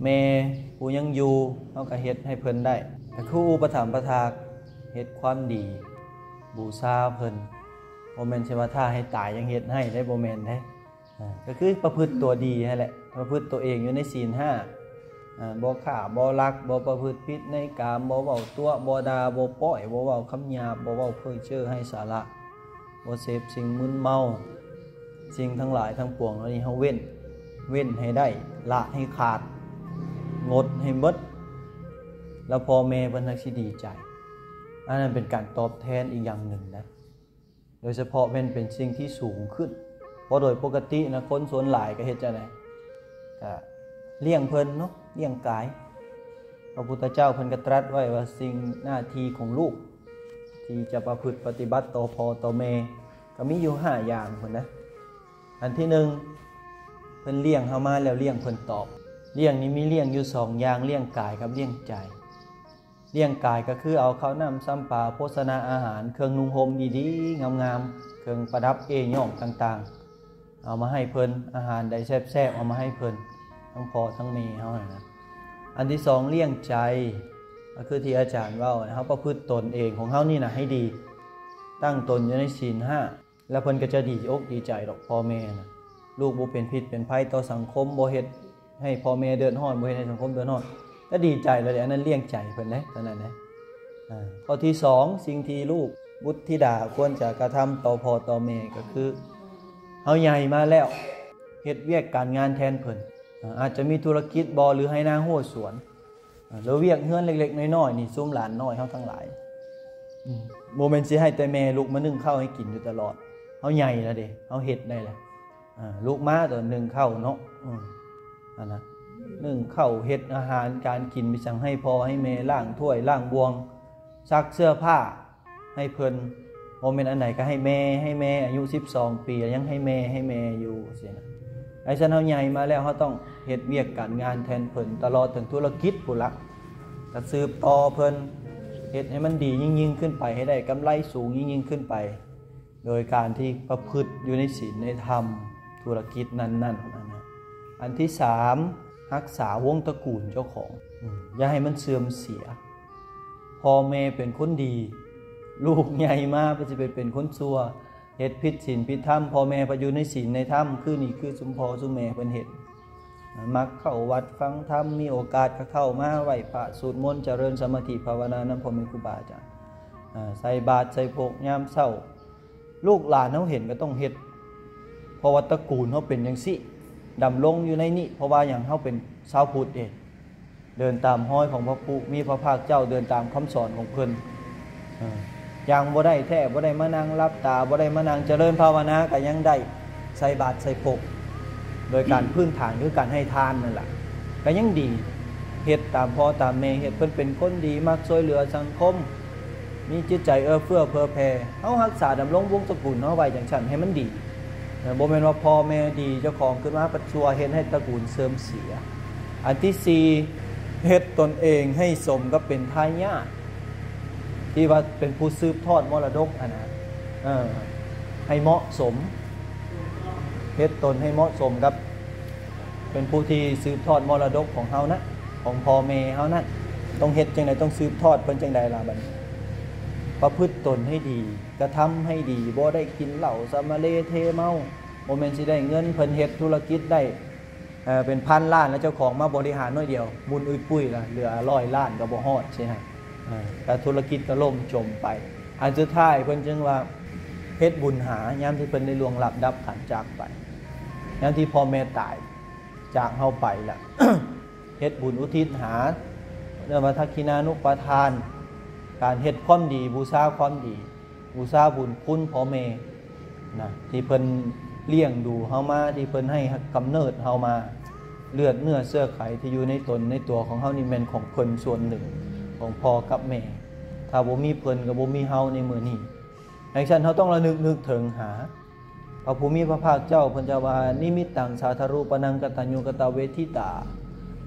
ແມ່ຜູ້ຍັງຢູ່ ເຮົາກໍເຮັດໃຫ້ເພິ່ນໄດ້ ກໍຄືອຸປະຖຳປະຖາກ ເຮັດຄວາມດີ ບູຊາເພິ່ນ ບໍ່ແມ່ນຊິວ່າຖ້າໃຫ້ຕາຍຍັງເຮັດໃຫ້ໄດ້ ບໍ່ແມ່ນເດ້. ອ່າ ກໍຄືປະພຶດຕົວດີຫັ້ນແຫຼະ ປະພຶດຕົວເອງຢູ່ໃນສິນຫ້າ ອ່າ ບໍ່ຂ້າ ບໍ່ລັກ ບໍ່ປະພຶດຜິດໃນກາມ ບໍ່ເວົ້າຕົວະ ບໍ່ດ່າ ບໍ່ປ້ອຍ ບໍ່ເວົ້າຄຳຫຍາບ ບໍ່ເວົ້າເພີ້ເຈີ້ໄຮ້ສາລະ ບໍ່ເສບສິ່ງມຶນເມົາ. ສິ່ງທັງຫຼາຍທັງປວງເຫຼົ່ານີ້ເຮົາເວັ້ນ ເວັ້ນໃຫ້ໄດ້ ລະໃຫ້ຂາດ ງົດໃຫ້ໝົດ ແລ້ວພໍ່ແມ່ເພິ່ນທັງຊິດີໃຈ. ອັນນັ້ນເປັນການຕອບແທນອີກຢ່າງໜຶ່ງນະ ໂດຍສະເພາະແມ່ນເປັນສິ່ງທີ່ສູງຂຶ້ນ ເພາະໂດຍປົກກະຕິນະ ຄົນສ່ວນຫຼາຍກໍເຮັດຈັ່ງໃດ? ກໍລ້ຽງເພິ່ນເນາະ ລ້ຽງກາຍ. ພະພຸດທະເຈົ້າເພິ່ນກໍຕລັດໄວ້ວ່າ ສິ່ງ ໜ້າທີ່ຂອງລູກທີ່ຈະປະພຶດປະຕິບັດຕໍ່ພໍ່ຕໍ່ແມ່ ກໍມີຢູ່ຫ້າຢ່າງພຸ້ນນະ. ອັນທີໜຶ່ງ ເພິ່ນລ້ຽງເຮົາມາແລ້ວ ລ້ຽງເພິ່ນຕອບ. ລ້ຽງນີ້ມີລ້ຽງຢູ່ສອງຢ່າງ ລ້ຽງກາຍກັບລ້ຽງໃຈ. ລ້ຽງກາຍກໍຄືເອົາເຂົ້ານ້ຳຊຳປາ ໂພຊະນາອາຫານ ເຄື່ອງນຸ່ງຫົ່ມດີໆ ງາມໆ ເຄື່ອງປະດັບເອ້ຍ້ອງຕ່າງໆ ເອົາມາໃຫ້ເພິ່ນ ອາຫານໃດແຊບໆ ເອົາມາໃຫ້ເພິ່ນ ທັງພໍ່ທັງແມ່ເຮົາຫັ້ນນະ. ອັນທີສອງ ລ້ຽງໃຈ ກໍຄືທີ່ອາຈານເວົ້າ ເຮົາປະພຶດຕົນເອງຂອງເຮົານີ້ນະໃຫ້ດີ ຕັ້ງຕົນຢູ່ໃນສິນຫ້າ ແລ້ວເພິ່ນກໍຈະດີອົກດີໃຈດອກ ພໍ່ແມ່ນະ. ລູກບໍ່ເປັນພິດເປັນໄພຕໍ່ສັງຄົມ ບໍ່ເຮັດໃຫ້ພໍ່ແມ່ເດືອດຮ້ອນ ບໍ່ເຮັດໃຫ້ສັງຄົມເດືອດຮ້ອນ ກໍດີໃຈແລ້ວເດ້. ອັນນັ້ນລ້ຽງໃຈເພິ່ນເດ້ ອັນນັ້ນເດ້. ອ່າ ຂໍ້ທີສອງ ສິ່ງທີ່ລູກບຸດທິດາຄວນຈະກະທຳຕໍ່ພໍ່ຕໍ່ແມ່ ກໍຄືເຮົາໃຫຍ່ມາແລ້ວ ເຮັດວຽກການງານແທນເພິ່ນ. ອ່າ ອາດຈະມີທຸລະກິດບໍ ຫຼື ໄຮ່ນາຮົ້ວສວນ ອ່າ ຫຼືວຽກເຮືອນເລັກໆນ້ອຍໆນີ້ ຊຸມຫຼານນ້ອຍເຮົາທັງຫຼາຍ ອືມ ບໍ່ແມ່ນຊິໃຫ້ແຕ່ແມ່ລຸກມາໜຶ້ງເຂົ້າໃຫ້ກິນຢູ່ຕະຫຼອດ. ເຮົາໃຫຍ່ແລ້ວເດ້ ເຮົາເຮັດໄດ້ແລ້ວ. ອ່າ ລຸກມາຕອນໜຶ້ງເຂົ້າເນາະ ອືມ ອັນນະ ໜຶ້ງເຂົ້າ ເຮັດອາຫານການກິນໄປສັງໃຫ້ພໍ່ໃຫ້ແມ່ ລ້າງຖ້ວຍລ້າງບ່ວງ ຊັກເສື້ອຜ້າ ໃຫ້ເພິ່ນ ບໍ່ແມ່ນອັນໃດກໍໃຫ້ແມ່ ໃຫ້ແມ່ ອາຍຸສິບສອງປີ ກໍຍັງໃຫ້ແມ່ ໃຫ້ແມ່ຢູ່ຊີ້ນະ. ໃນຊັ້ນເຮົາໃຫຍ່ມາແລ້ວ ເຮົາຕ້ອງເຮັດວຽກການງານແທນເພິ່ນ ຕະຫຼອດເຖິງທຸລະກິດພຸ້ນລະ ກໍສືບຕໍ່ເພິ່ນ ເຮັດໃຫ້ມັນດີຍິ່ງໆຂຶ້ນໄປ ໃຫ້ໄດ້ກຳໄລສູງຍິ່ງໆຂຶ້ນໄປ ໂດຍການທີ່ປະພຶດຢູ່ໃນສິນໃນທຳ ທຸລະກິດນັ້ນໆ ອັນນະ. ອັນທີສາມ ຮັກສາວົງຕະກູນເຈົ້າຂອງ ອືມ ຢ່າໃຫ້ມັນເສື່ອມເສຍ. ພໍ່ແມ່ເປັນຄົນດີ ລູກໃຫຍ່ມາເພິ່ນຊິໄປເປັນຄົນຊົ່ວ ເຮັດຜິດສິນຜິດທຳ ພໍ່ແມ່ເພິ່ນຢູ່ໃນສິນໃນທຳ ຄືນີ້ຄືຊຸມພໍ່ຊຸມແມ່ເພິ່ນເຮັດ. ມັກເຂົ້າວັດຟັງທຳ ມີໂອກາດກໍເຂົ້າມາໄຫວ້ພະ ສູດມົນ ຈະເລີນສະມາທິພາວະນານຳພໍ່ແມ່ຄູບາອາຈານ. ອ່າ ໃສ່ບາດໃສ່ພົກຍາມເຊົ້າ ລູກຫຼານເຮົາເຫັນກໍຕ້ອງເຮັດ ເພາະວ່າຕະກູນເຮົາເປັນຈັ່ງຊີ້ ດຳລົງຢູ່ໃນນີ້. ເພາະວ່າຫຍັງ? ເຮົາເປັນຊາວພຸດເດ້ ເດີນຕາມຮອຍຂອງພະຜູ້ມີພະພາກເຈົ້າ ເດີນຕາມຄຳສອນຂອງເພິ່ນ. ເອີ ຍ່າງບໍ່ໄດ້ແທ້ ບໍ່ໄດ້ມານັ່ງຫຼັບຕາ ບໍ່ໄດ້ມານັ່ງຈະເລີນພາວະນາກໍຍັງໄດ້ ໃສ່ບາດໃສ່ພົກ ໂດຍການພື້ນຖານຄືການໃຫ້ທານນັ້ນລະ ກໍຍັງດີ. ເຮັດຕາມພໍ່ຕາມແມ່ ເຮັດເພິ່ນເປັນຄົນດີ ມັກຊ່ວຍເຫຼືອສັງຄົມ ມີຈິດໃຈເອື້ອເຟື້ອເຜື່ອແຜ່. ເຮົາຮັກສາດຳລົງວົງຕະກູນເຮົາໄວ້ຈັ່ງຊັ້ນໃຫ້ມັນດີ. ເອີ ບໍ່ແມ່ນວ່າພໍ່ແມ່ດີ ເຈົ້າຂອງຂຶ້ນມາພັດຊົ່ວ ເຮັດໃຫ້ຕະກູນເສື່ອມເສຍ. ອັນທີສີ່ ເຮັດຕົນເອງໃຫ້ສົມກັບເປັນທາຍາດ ທີ່ວ່າເປັນຜູ້ສືບທອດມໍລະດົກຫັ້ນນະ ເອີ ໃຫ້ເໝາະສົມ ເຮັດຕົນໃຫ້ເໝາະສົມກັບເປັນຜູ້ທີ່ສືບທອດມໍລະດົກຂອງເຮົານະ ຂອງພໍ່ແມ່ເຮົານັ້ນ. ຕ້ອງເຮັດຈັ່ງໃດ? ຕ້ອງສືບທອດເພິ່ນຈັ່ງໃດລະບັດນີ້? ປະພຶດຕົນໃຫ້ດີ ກະທຳໃຫ້ດີ ບໍ່ໄດ້ກິນເຫຼົ້າສຳມະເລເທເມົາ. ບໍ່ແມ່ນຊິໄດ້ເງິນ ເພິ່ນເຮັດທຸລະກິດໄດ້ ເອີ ເປັນພັນລ້ານ ແລ້ວເຈົ້າຂອງມາບໍລິຫານໜ້ອຍດຽວ ໝຸ່ນອຶດປຸ້ຍລະ ເຫຼືອຮ້ອຍລ້ານກໍບໍ່ຮອດຊີ້ນະ. ເອີ ກະທຸລະກິດກໍລົ້ມຈົມໄປ. ອັນສຸດທ້າຍເພິ່ນຈຶ່ງວ່າເຮັດບຸນຫາ ຍາມທີ່ເພິ່ນໄດ້ລ່ວງລັບດັບຂັນຈາກໄປ ຍາມທີ່ພໍ່ແມ່ຕາຍຈາກເຮົາໄປລະ ເຮັດບຸນອຸທິດຫາ ເອີ້ນວ່າທັກຂິນານຸປະທານ ການເຮັດຄວາມດີ ບູຊາຄວາມດີ ບູຊາບຸນຄຸນພໍ່ແມ່ນະ ທີ່ເພິ່ນລ້ຽງດູເຮົາມາ ທີ່ເພິ່ນໃຫ້ກຳເນີດເຮົາມາ. ເລືອດເນື້ອເຊື້ອໄຂທີ່ຢູ່ໃນຕົນໃນຕົວຂອງເຮົານີ້ແມ່ນຂອງເພິ່ນສ່ວນໜຶ່ງ ຂອງພໍ່ກັບແມ່. ຖ້າບໍ່ມີເພິ່ນກໍບໍ່ມີເຮົາໃນມື້ນີ້. ໃນຊັ້ນເຮົາຕ້ອງລະນຶກ ນຶກເຖິງຫາ ພະຜູ້ມີພະພາກເຈົ້າ ເພິ່ນຈະວ່າ ນິມິດຕັງສາທາຣູປະນັງ ກະຕັນຍູກະຕະເວທິຕາ.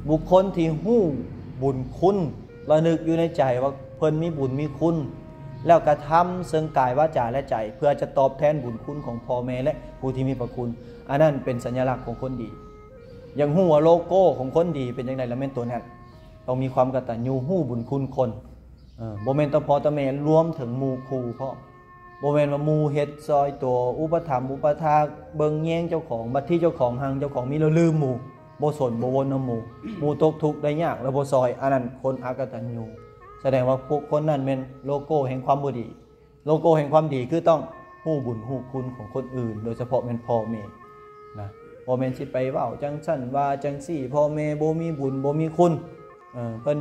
ບຸກຄົນທີ່ຮູ້ບຸນຄຸນ ລະນຶກຢູ່ໃນໃຈວ່າເພິ່ນມີບຸນມີຄຸນ ແລ້ວກະທຳເຊິ່ງກາຍ ວາຈາ ແລະ ໃຈ ເພື່ອຈະຕອບແທນບຸນຄຸນຂອງພໍ່ແມ່ ແລະ ຜູ້ທີ່ມີພະຄຸນ. ອັນນັ້ນເປັນສັນຍະລັກຂອງຄົນດີ. ຢາກຮູ້ວ່າໂລໂກ້ຂອງຄົນດີເປັນຈັ່ງໃດ ລະແມ່ນໂຕນັ້ນ ຕ້ອງມີຄວາມກະຕັນຍູ ຮູ້ບຸນຄຸນຄົນ ເອີ ບໍ່ແມ່ນແຕ່ພໍ່ແຕ່ແມ່ ລວມເຖິງໝູ່ຄູ່ພ້ອມ. ບໍ່ແມ່ນວ່າໝູ່ເຮັດຊ່ອຍໂຕ ອຸປະຖຳອຸປະຖາກ ເບິ່ງແຍງເຈົ້າຂອງ ບັດທີເຈົ້າຂອງຮັ່ງ ເຈົ້າຂອງມີແລ້ວລືມໝູ່ ບໍ່ສົນບໍ່ວົນນຳໝູ່ ໝູ່ຕົກທຸກໄດ້ຍາກແລ້ວບໍ່ຊ່ອຍ ອັນນັ້ນຄົນອະກະຕັນຍູ. ສະແດງວ່າພວກຄົນນັ້ນແມ່ນໂລໂກ້ແຫ່ງຄວາມບໍ່ດີ. ໂລໂກ້ແຫ່ງຄວາມດີຄືຕ້ອງຮູ້ບຸນຮູ້ຄຸນຂອງຄົນອື່ນ ໂດຍສະເພາະແມ່ນພໍ່ແມ່ນະ. ບໍ່ແມ່ນຊິໄປເວົ້າຈັ່ງຊັ້ນວ່າຈັ່ງຊີ້ ພໍ່ແມ່ບໍ່ມີບຸນບໍ່ມີຄຸນ ເອີ ເພິ່ນ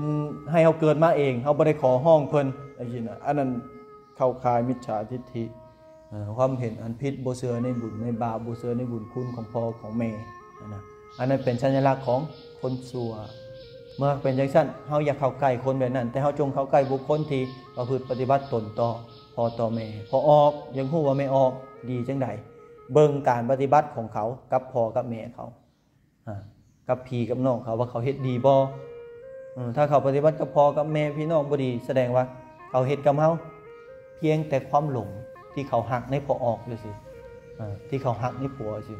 ໃຫ້ເຮົາເກີດມາເອງ ເຮົາບໍ່ໄດ້ຂໍຮ້ອງເພິ່ນ ຈັ່ງຊີ້ນະ. ອັນນັ້ນເຂົ້າຂ່າຍມິດສາທິດຖິ ເອີ ຄວາມເຫັນອັນຜິດ ບໍ່ເຊື່ອໃນບຸນໃນບາບ ບໍ່ເຊື່ອໃນບຸນຄຸນຂອງພໍ່ຂອງແມ່ຫັ້ນນະ. ອັນນັ້ນເປັນສັນຍະລັກຂອງຄົນຊົ່ວ. ເມື່ອເປັນຈັ່ງຊັ້ນ ເຮົາຢ່າເຂົ້າໃກ້ຄົນແບບນັ້ນ ແຕ່ເຮົາຈົ່ງເຂົ້າໃກ້ບຸກຄົນທີ່ປະພຶດປະຕິບັດຕົນຕໍ່ພໍ່ຕໍ່ແມ່. ພໍ່ອອກ ຢາກຮູ້ວ່າແມ່ອອກດີຈັ່ງໃດ ເບິ່ງການປະຕິບັດຂອງເຂົາກັບພໍ່ກັບແມ່ເຂົາ ອາ ກັບພີ່ກັບນ້ອງເຂົາ ວ່າເຂົາເຮັດດີບໍ່. ເອີ ຖ້າເຂົາປະຕິບັດກັບພໍ່ກັບແມ່ພີ່ນ້ອງບໍ່ດີ ສະແດງວ່າເຂົາເຮັດກັບເຮົາພຽງແຕ່ຄວາມຫຼົງທີ່ເຂົາຮັກໃນພໍ່ອອກຊື່ໆ ເອີ ທີ່ເຂົາຮັກໃນຜົວຊື່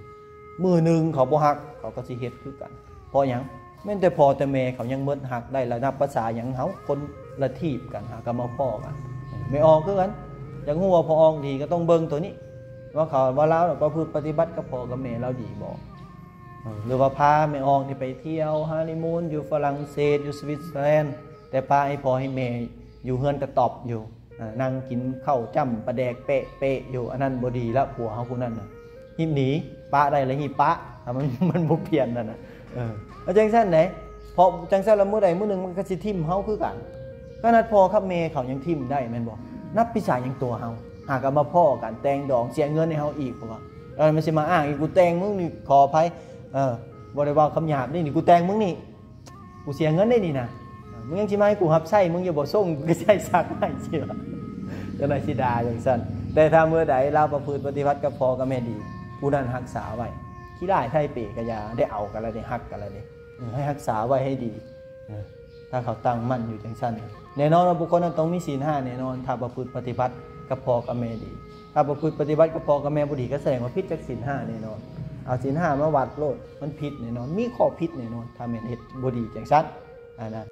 ມື້ໜຶ່ງເຂົາບໍ່ຮັກ ເຂົາກໍຊິເຮັດຄືກັນ. ເພາະຫຍັງ? ແມ່ນແຕ່ພໍ່ແຕ່ແມ່ເຂົາຍັງໝົດຮັກໄດ້ລະ ນັບພາສາຫຍັງເຮົາ ຄົນລະທີບກັນ ຫາກໍມາພໍ້ກັນ. ແມ່ອອກຄືກັນ ຢາກຮູ້ວ່າພໍ່ອອກດີ ກໍຕ້ອງເບິ່ງໂຕນີ້ ວ່າເຂົາ ວ່າລາວປະພຶດປະຕິບັດກັບພໍ່ກັບແມ່ລາວດີບໍ່. ເອີ ຫຼືວ່າພາແມ່ອອກນີ້ໄປທ່ຽວຮານີມູນຢູ່ຝຣັ່ງເສດ ຢູ່ສະວິດເຊີແລນ ແຕ່ປະໃຫ້ພໍ່ໃຫ້ແມ່ຢູ່ເຮືອນກະຕ໊ອບຢູ່ ອາ ນັ່ງກິນເຂົ້າຈ້ຳປາແດກເປະໆຢູ່ ອັນນັ້ນບໍ່ດີລະ. ຜົວເຮົາຜູ້ນັ້ນນະ ຮີບໜີ ປະໄດ້ລະຮີບປະ ຖ້າມັນ ມັນບໍ່ປ່ຽນຫັ້ນນະ. ເອີ ແລ້ວຈັ່ງຊັ້ນໃດ ເພາະຈັ່ງຊັ້ນລະມື້ໃດມື້ໜຶ່ງມັນກໍຊິຖິ້ມເຮົາຄືກັນ. ຂະໜາດພໍ່ກັບແມ່ເຂົາຍັງຖິ້ມໄດ້ແມ່ນບໍ່? ນັບພາສາຫຍັງຕົວເຮົາ ຫາກໍມາພໍ້ກັນ ແຕ່ງດອງ ເສຍເງິນໃຫ້ເຮົາອີກ ເພາະວ່າ ເອີ ມັນຊິມາອ້າງອີກ ກູແຕ່ງມຶງນີ້ ຂໍອະໄພ ເອີ ບໍ່ໄດ້ເວົ້າຄຳຫຍາບນີ້ ນີ້ ກູແຕ່ງມຶງນີ້ ກູເສຍເງິນໄດ້ນີ້ນະ ມຶງຍັງຊິມາໃຫ້ກູຮັບໃຊ້ ມຶງຢ່າບໍ່ສົ່ງ ກູໃຊ້ສັກໃຫ້ຊິວ່າ ຈັ່ງໃດຊິດ່າຈັ່ງຊັ້ນ. ແຕ່ຖ້າມື້ໃດລາວປະພຶດປະຕິບັດກັບພໍ່ກັບແມ່ດີ ຜູ້ນັ້ນຮັກສາໄວ້ ຂີ້ຮ້າຍໄທເປກໍຢ່າ ໄດ້ເອົາກັນລະເດ້ ຮັກກັນລະເດ້ ເອີ ໃຫ້ຮັກສາໄວ້ໃຫ້ດີ. ເອີ ຖ້າເຂົາຕັ້ງໝັ້ນຢູ່ຈັ່ງຊັ້ນ ແນ່ນອນວ່າບຸກຄົນນັ້ນຕ້ອງມີສິນຫ້າແນ່ນອນ ຖ້າປະພຶດປະຕິບັດກັບພໍ່ກັບແມ່ດີ. ຖ້າປະພຶດປະຕິບັດກັບພໍ່ກັບແມ່ບໍ່ດີ ກໍສະແດງວ່າຜິດຈາກສິນຫ້າແນ່ນອນ. ເອົາສິນຫ້າມາວັດໂລດ ມັນຜິດແນ່ນອນ ມີຂໍ້ຜິດແນ່ນອນ ຖ້າແມ່ນເຮັດບໍ່ດີຈັ່ງຊັ້ນ ອັນນະ.